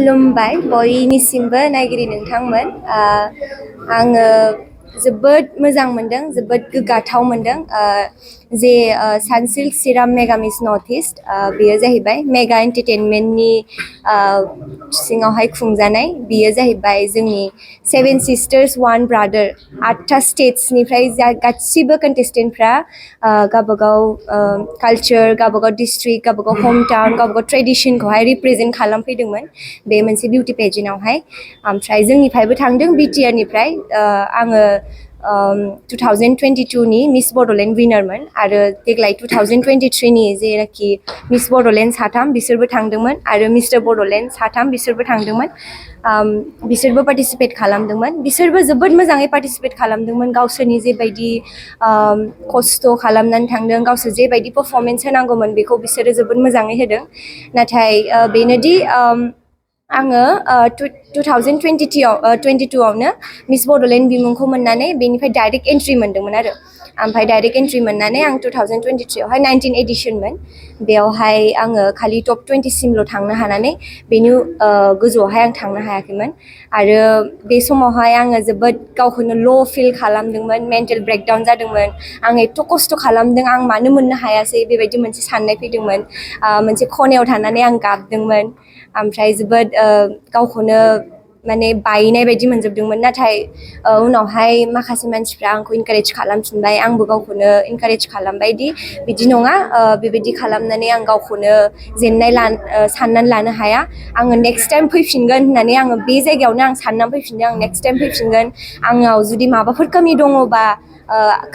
खुलुमबाय बयनिसिमबो नायगिरि नोंथांमोन आङो जोबोद मोजां मोनदों जोबोद गोग्गाथाव मोनदों जे सानसिल्क सिराम मेगा मिस नर्थ ईस्ट बेयो जाहैबाय मेगा एन्टारटेनमेन्टनि सिङावहाय खुंजानाय बेयो जाहैबाय जोंनि 7 सिस्टार्स 1 ब्रादार 8टा स्टेट्सनिफ्राय गासिबो कन्टेस्टेन्टफ्रा गावबागाव कालचार गावबागाव डिस्ट्रिक्ट गावबागाव हम टाउन गावबागाव ट्रेडिशनखौहाय रिप्रेजेन्ट खालामफैदोंमोन बे मोनसे बिउटि पेजेन्टआवहाय ओमफ्राय जोंनिफ्रायबो थांदों बिटिआरनिफ्राय आङो 2022 नि मिस बड'लेण्ड विनारमोन आरो देग्लाय 2023 नि जेनाखि मिस बड'लेण्ड साथाम बिसोरबो थांदोंमोन आरो मिस्टार बड'लेण्ड साथाम बिसोरबो थांदोंमोन बिसोरबो पार्टिसिपेट खालामदोंमोन बिसोरबो जोबोद मोजाङै पार्टिसिपेट खालामदोंमोन गावसोरनि जेबायदि खस्थ' खालामनानै थांदों गावसोर जेबायदि पारफरमेन्स होनांगौमोन बेखौ बिसोरो जोबोद मोजाङै होदों नाथाय बेनोदि आङो 2022 आवनो मिस बड'लेण्ड बिमुंखौ मोननानै बेनिफ्राय डाइरेक्ट एन्ट्रि मोनदोंमोन आरो ओमफ्राय डाइरेक्ट एन्ट्रि मोननानै आं 2023 आवहाय 19 एडिशनमोन बेयावहाय आङो खालि टप 20 सिमल' थांनो हानानै बेनि गोजौआवहाय आं थांनो हायाखैमोन आरो बे समावहाय आङो जोबोद गावखौनो ल' फिल खालामदोंमोन मेन्टेल ब्रेकडाउन जादोंमोन आं एथ' खस्थ' खालामदों आं मानो मोननो हायासै बेबायदि मोनसे साननाय फैदोंमोन मोनसे खनायाव थानानै आं गाबदोंमोन ओमफ्राय जोबोद गावखौनो माने बायनाय बायदि मोनजोबदोंमोन नाथाय उनावहाय माखासे मानसिफ्रा आंखौ इनकारेज खालामफिनबाय आंबो गावखौनो इनकारेज खालामबाय दि बिदि नङा बेबायदि खालामनानै आं गावखौनो जेननाय साननानै लानो हाया आङो नेक्स्ट टाइम फैफिनगोन होननानै आङो बे जायगायावनो आं साननानै फैफिनदों आं नेक्स्ट टाइम फैफिनगोन आंनाव जुदि माबाफोर कमि दङबा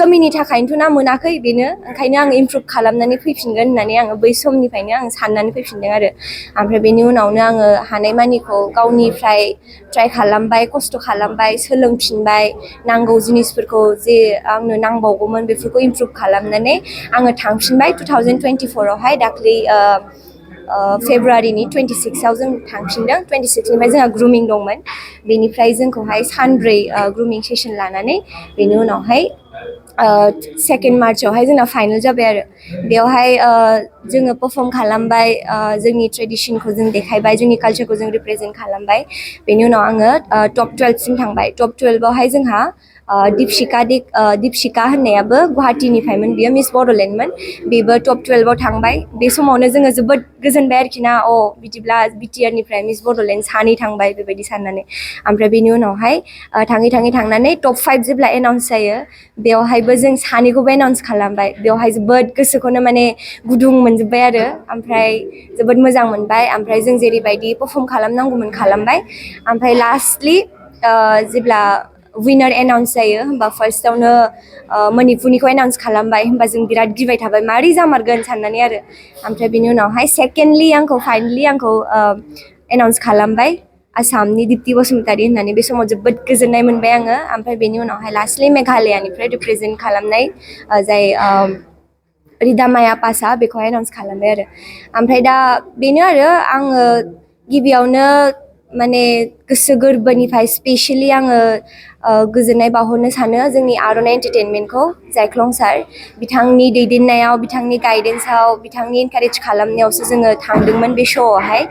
कमिनि थाखायनोथ' ना मोनाखै बेनो ओंखायनो आं इमप्रुभ खालामनानै फैफिनगोन होननानै आङो बै समनिफ्रायनो आं साननानै फैफिनदों आरो ओमफ्राय बेनि उनावनो आङो हानायमानिखौ गावनिफ्राय ट्राइ खालामबाय खस्थ' खालामबाय सोलोंफिनबाय नांगौ जिनिसफोरखौ जे आंनो नांबावगौमोन बेफोरखौ इमप्रुभ खालामनानै आङो थांफिनबाय 2024 आवहाय दाख्लै फेब्रुवारिनि 26 आव जों थांफिनदों 26निफ्राय जोंहा ग्रुमिं दंमोन बेनिफ्राय जोंखौहाय सानब्रै ग्रुमिं सेसन लानानै बेनि उनावहाय 2 मार्चआवहाय जोंना फाइनेल जाबाय आरो बेवहाय जोङो पारफर्म खालामबाय जोंनि ट्रेडिसनखौ जों देखायबाय जोंनि कालचारखौ जों रिप्रेजेन्ट खालामबाय बेनि उनाव आङो टप 12 सिम थांबाय टप 12 आवहाय जोंहा दिपशिका होननायाबो गुवाहाटीनिफ्रायमोन बियो मिस बड'लेण्डमोन बेबो टप 12 आव थांबाय बे समावनो जोङो जोबोद गोजोनबाय आरोखि ना बिदिब्ला बिटिआरनिफ्राय मिस बड'लेण्ड सानै थांबाय बेबायदि साननानै ओमफ्राय बेनि उनावहाय थाङै थांनानै टप 5 जेब्ला एनाउन्स जायो बेवहायबो जों सानैखौबो एनाउन्स खालामबाय बेवहाय जोबोद गोसोखौनो माने गुदुं मोनजोब्बाय आरो ओमफ्राय जोबोद मोजां मोनबाय ओमफ्राय जों जेरैबायदि पारफर्म खालामनांगौमोन खालामबाय ओमफ्राय लास्टलि जेब्ला विनार एनाउन्स जायो होमबा फार्स्टआवनो मणिपुरनिखौ एनाउन्स खालामबाय होमबा जों बिराद गिबाय थाबाय मारै जामारगोन साननानै आरो ओमफ्राय बेनि उनावहाय सेकेन्डलि फाइनेलि आंखौ एनाउन्स खालामबाय आसामनि दिप्ति बसुमतारी होननानै बे समाव जोबोद गोजोननाय मोनबाय आङो ओमफ्राय बेनि उनावहाय लास्टलि मेघालयानिफ्राय रिप्रेजेन्ट खालामनाय जाय रिदामाया पासआ बेखौहाय एनाउन्स खालामबाय आरो ओमफ्राय दा बेनो आरो आङो गिबियावनो माने गोसो गोरबोनिफ्राय स्पेसियेलि आङो गोजोननाय बावहरनो सानो जोंनि आर'नाइ एन्टारटेनमेन्टखौ जायख्लं सार बिथांनि दैदेननायाव बिथांनि गाइडेन्सआव बिथांनि इनकारेज खालामनायावसो जोङो थांदोंमोन बे श'आवहाय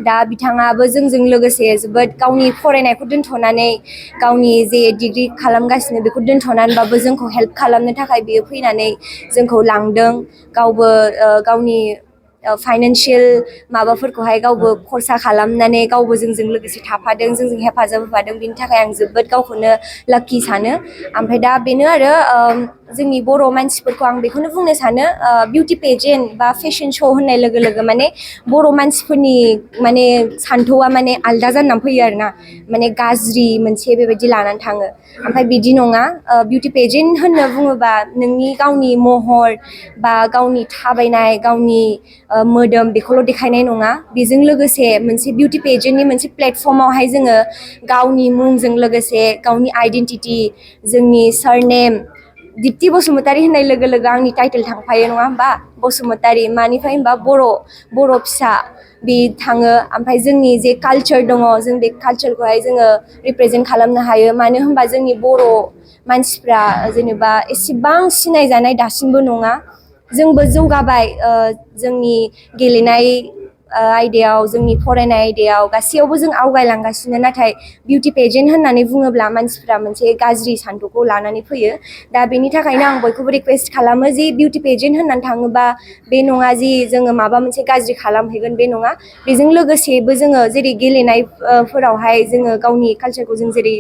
दा बिथाङाबो जोंजों लोगोसे जोबोद गावनि फरायनायखौ दोनथ'नानै गावनि जे डिग्रि खालामगासिनो बेखौ दोनथ'नानैबाबो जोंखौ हेल्प खालामनो थाखाय बियो फैनानै जोंखौ लांदों गावबो गावनि फाइनान्सियेल माबाफोरखौहाय गावबो खरसा खालामनानै गावबो जोंजों लोगोसे थाफादों जोंजों हेफाजाब होफादों बिनि थाखाय आं जोबोद गावखौनो लाकि सानो ओमफ्राय दा बेनो आरो जोंनि बर' मानसिफोरखौ आं बेखौनो बुंनो सानो बिउटि पेजेन्ट बा फेशन श' होननाय लोगो लोगो माने बर' मानसिफोरनि माने सान्थौआ माने आलदा जानानै फैयो आरोना माने गाज्रि मोनसे बेबायदि लानानै थाङो ओमफ्राय बिदि नङा बिउटि पेजेन्ट होनना बुङोबा नोंनि गावनि महर बा गावनि थाबायनाय गावनि मोदोम बेखौल' देखायनाय नङा बेजों लोगोसे मोनसे बिउटि पेजेन्टनि मोनसे प्लेटफर्मावहाय जोङो गावनि मुंजों लोगोसे गावनि आइडेन्टिटि जोंनि सारनेम दिप्ति बसुमतारी होननाय लोगो लोगो आंनि टाइटेल थांफायो नङा होमबा बसुमतारी मानिफ्राय होमबा बर' फिसा बे थाङो ओमफ्राय जोंनि जे कालचार दङ जों बे कालचारखौहाय जोङो रिप्रेजेन्ट खालामनो हायो मानो होनबा जोंनि बर' मानसिफ्रा जेनेबा एसेबां सिनायजानाय दासिमबो नङा जोंबो जौगाबाय जोंनि गेलेनाय आयदायाव जोंनि फरायनाय आयदायाव गासैयावबो जों आवगायलांगासिनो नाथाय बिउटि पेजेन्ट होननानै बुङोब्ला मानसिफ्रा मोनसे गाज्रि सान्थौखौ लानानै फैयो दा बेनि थाखायनो आं बयखौबो रिक्वेस्ट खालामो जि बिउटि पेजेन्ट होननानै थाङोबा बे नङा जि जोङो माबा मोनसे गाज्रि खालामहैगोन बे नङा बेजों लोगोसेबो जोङो जेरै गेलेनायफोरावहाय जोङो गावनि कालचारखौ जों जेरै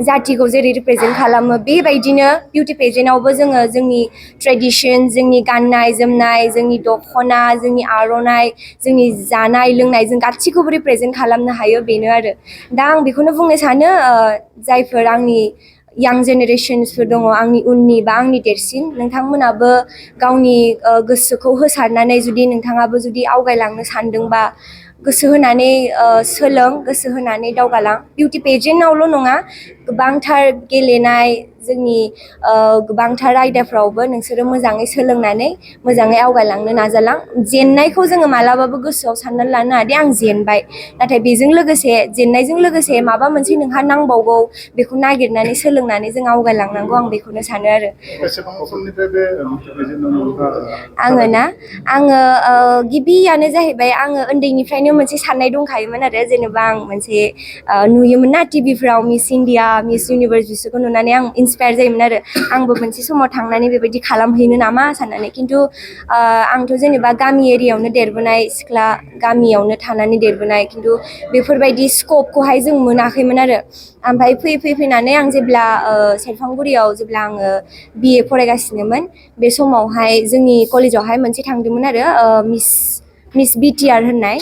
जाथिखौ जेरै रिप्रेजेन्ट खालामो बेबायदिनो बिउटि पेजेन्टआवबो जोङो जोंनि ट्रेडिसन जोंनि गाननाय जोमनाय जोंनि दख'ना जोंनि आर'नाइ जोंनि जानाय लोंनाय जों गासैखौबो रिप्रेजेन्ट खालामनो हायो बेनो आरो दा आं बेखौनो बुंनो सानो जायफोर आंनि यां जेनेरेसन्सफोर दङ आंनि उननि बा आंनि देरसिन नोंथांमोनाबो गावनि गोसोखौ होसारनानै जुदि नोंथाङाबो जुदि आवगायलांनो सानदोंबा गोसो होनानै सोलों गोसो होनानै दावगालां बिउटि पेजेन्टआवल' नङा गोबांथार गेलेनाय जोंनि गोबांथार आयदाफ्रावबो नोंसोरो मोजाङै सोलोंनानै मोजाङै आवगायलांनो नाजालां जेननायखौ जोङो मालाबाबो गोसोआव साननानै लानो नाङा दि आं जेनबाय नाथाय बेजों लोगोसे जेननायजों लोगोसे माबा मोनसे नोंहा नांबावगौ बेखौ नागिरनानै सोलोंनानै जों आवगायलांनांगौ आं बेखौनो सानो आरो आङो ना आङो गिबियानो जाहैबाय आङो उन्दैनिफ्रायनो मोनसे साननाय दंखायोमोन आरो जेनेबा आं मोनसे नुयोमोन ना टिभिफ्राव मिस इण्डिया मिस इउनिभार्स बिसोरखौ नुनानै आं इन्सपायार जायोमोन आरो आंबो मोनसे समाव थांनानै बेबायदि खालामहैनो नामा साननानै खिन्थु आंथ' जेनेबा गामि एरियायावनो देरबोनाय सिख्ला गामियावनो थानानै देरबोनाय खिन्थु बेफोरबायदि स्कपखौहाय जों मोनाखैमोन आरो ओमफ्राय फैनानै आं जेब्ला सेरफांगुरियाव जेब्ला आङो BA फरायगासिनोमोन बे समावहाय जोंनि कलेजावहाय मोनसे थांदोंमोन आरो मिस BTR होननाय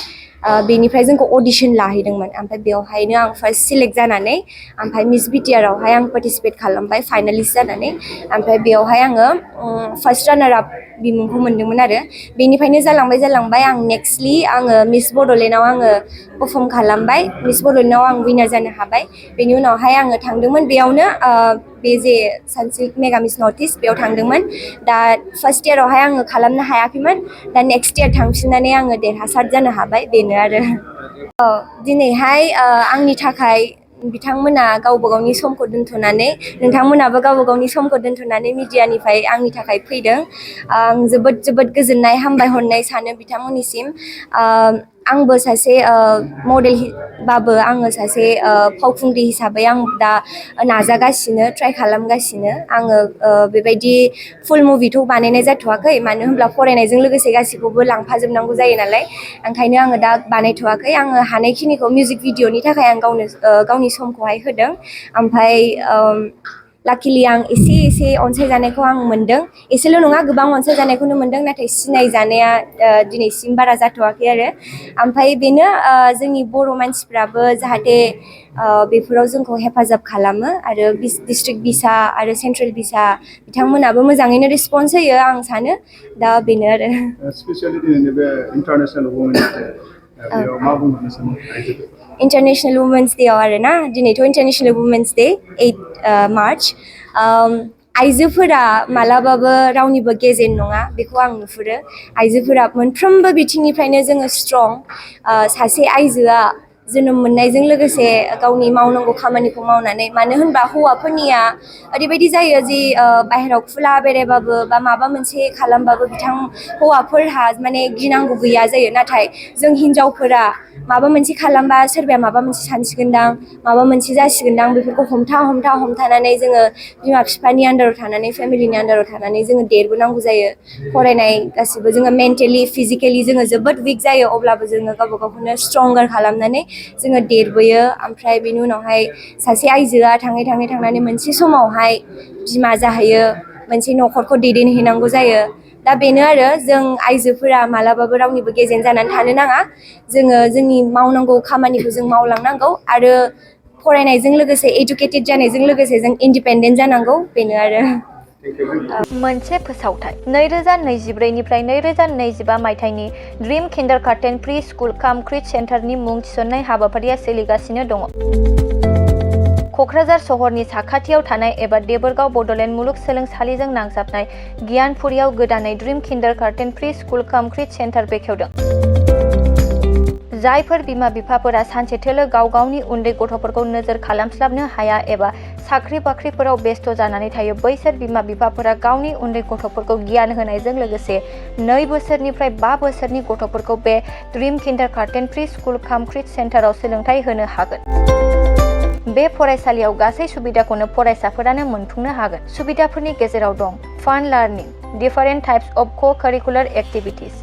बेनिफ्राय जोंखौ अडिसन लाहैदोंमोन ओमफ्राय बेवहायनो आं फार्स्ट सिलेक्ट जानानै ओमफ्राय मिस BTR आवहाय आं पार्टिसिपेट खालामबाय फाइनालिस्ट जानानै ओमफ्राय बेवहाय आङो फार्स्ट रानार आप बिमुंखौ मोनदोंमोन आरो बेनिफ्रायनो जालांबाय आं नेक्स्टलि आङो मिस बड'लेण्डआव आङो पारफर्म खालामबाय मिस बड'लेण्डआव आं विनार जानो हाबाय बेनि उनावहाय आङो थांदोंमोन बेयावनो बे जे Sunsilk mega miss north east बेयाव थांदोंमोन दा फार्स्ट इयारावहाय आङो खालामनो हायाखैमोन दा नेक्स्ट इयार थांफिननानै आङो देरहासार जानो हाबाय बेनो आरो दिनैहाय आंनि थाखाय बिथांमोना गावबा गावनि समखौ दोनथ'नानै नोंथांमोनाबो गावबा गावनि समखौ दोनथ'नानै मिडियानिफ्राय आंनि थाखाय फैदों आं जोबोद गोजोननाय हामबाय हरनाय सानो बिथांमोननिसिम आंबो सासे मडेलबाबो आङो सासे फावखुंग्रि हिसाबै आं दा नाजागासिनो ट्राइ खालामगासिनो आङो बेबायदि फुल मुभिथ' बानायनाय जाथ'वाखै मानो होनब्ला फरायनायजों लोगोसे गासैखौबो लांफाजोबनांगौ जायो नालाय ओंखायनो आङो दा बानायथ'वाखै आङो हानायखिनिखौ मिउजिक भिडिअनि थाखाय आं गावनि समखौहाय होदों ओमफ्राय लाकिलि आं एसे अनसायजानायखौ आं मोनदों एसेल' नङा गोबां अनसायजानायखौनो मोनदों नाथाय सिनायजानाया दिनैसिम बारा जाथ'वाखै आरो ओमफ्राय बेनो जोंनि बर' मानसिफ्राबो जाहाथे बेफोराव जोंखौ हेफाजाब खालामो आरो डिस्ट्रिक्ट बिसा आरो सेन्ट्रेल बिसा बिथांमोनाबो मोजाङैनो रेसपन्स होयो आं सानो दा बेनो आरो स्पेसियेलि दिनैनि बे इन्टारनेसनेल वुमेन्स डे बेयाव मा बुंनो सानो इन्टारनेसनेल वुमेन्स डेआव आरो ना दिनैथ' इन्टारनेसनेल वुमेन्स डे 8 मार्च आइजोफोरा मालाबाबो रावनिबो गेजेन नङा बेखौ आं नुहुरो आइजोफोरा मोनफ्रोमबो बिथिंनिफ्रायनो जोङो स्ट्रं सासे आइजोआ जोनोम मोननायजों लोगोसे गावनि मावनांगौ खामानिखौ मावनानै मानो होनबा हौवाफोरनिया ओरैबायदि जायो जि बाहेरायाव खुला बेरायबाबो बा माबा मोनसे खालामबाबो हौवाफोरहा माने गिनांगौ गैया जायो नाथाय जों हिनजावफोरा माबा मोनसे खालामबा सोरबाया माबा मोनसे सानसिगोनदां माबा मोनसे जासिगोनदां बेफोरखौ हमथानानै जोङो बिमा बिफानि आन्दाराव थानानै फेमिलिनि आन्दाराव थानानै जोङो देरबोनांगौ जायो फरायनाय गासिबो जोङो मेन्टेलि फिजिकेलि जोङो जोबोद उइक जायो अब्लाबो जोङो गावबा गावखौनो स्ट्रंगार खालामनानै जोङो देरबोयो ओमफ्राय बेनि उनावहाय सासे आइजोआ थांनानै मोनसे समावहाय बिमा जाहैयो मोनसे न'खरखौ दैदेनहैनांगौ जायो दा बेनो आरो जों आइजोफोरा मालाबाबो रावनिबो गेजेन जानानै थानो नाङा जोङो जोंनि मावनांगौ खामानिखौ जों मावलांनांगौ आरो फरायनायजों लोगोसे एडुकेटेड जानायजों लोगोसे जों इन्डिपेन्डेन्ट जानांगौ बेनो आरो मोनसे फोसावथाय 2024निफ्राय 2025 मायथाइनि ड्रिम किन्डारगार्टेन प्रि स्कुल काम क्रिच सेन्टारनि मुं थिसननाय हाबाफारिया सोलिगासिनो दङ। क'क्राझार सहरनि साखाथियाव थानाय एबा देबोरगाव बड'लेण्ड मुलुगसोलोंसालिजों नांजाबनाय गियानपुरियाव गोदानै ड्रिम किन्डारगार्टेन प्रि स्कुल काम क्रिच सेन्टार बेखेवदों। जायफोर बिमा बिफाफोरा सानसेथोलो गाव गावनि उन्दै गथ'फोरखौ नोजोर खालामस्लाबनो हाया एबा साख्रि बाख्रिफोराव बेस्थ' जानानै थायो बैसोर बिमा बिफाफोरा गावनि उन्दै गथ'फोरखौ गियान होनायजों लोगोसे 2 बोसोरनिफ्राय 5 बोसोरनि गथ'फोरखौ बे ड्रिम किन्डारगार्टेन प्रि स्कुल काम क्रिच सेन्टाराव सोलोंथाइ होनो हागोन। बे फरायसालियाव गासै सुबिदाखौनो फरायसाफोरानो मोनफुंनो हागोन। सुबिदाफोरनि गेजेराव दं फान learning, different types of co-curricular activities,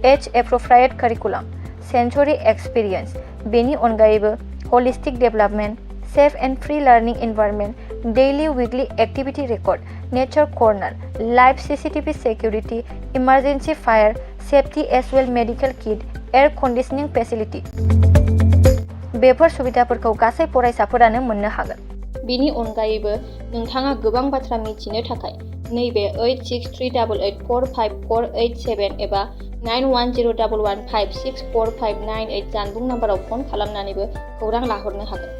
age appropriate curriculum, sensory experience, बेनि अनगायैबो holistic development, safe and free learning environment, daily weekly activity record, nature corner, live CCTV security, emergency fire safety as well medical kit, air conditioning facility. बेफोर सुबिदाफोरखौ गासै फरायसाफोरानो मोननो हागोन। बेनि अनगायैबो नोंथाङा गोबां बाथ्रा मिथिनो थाखाय नैबे 8638145487 एबा 9101156459 जानबुं नाम्बाराव फन खालामनानैबो खौरां लाहरनो हागोन।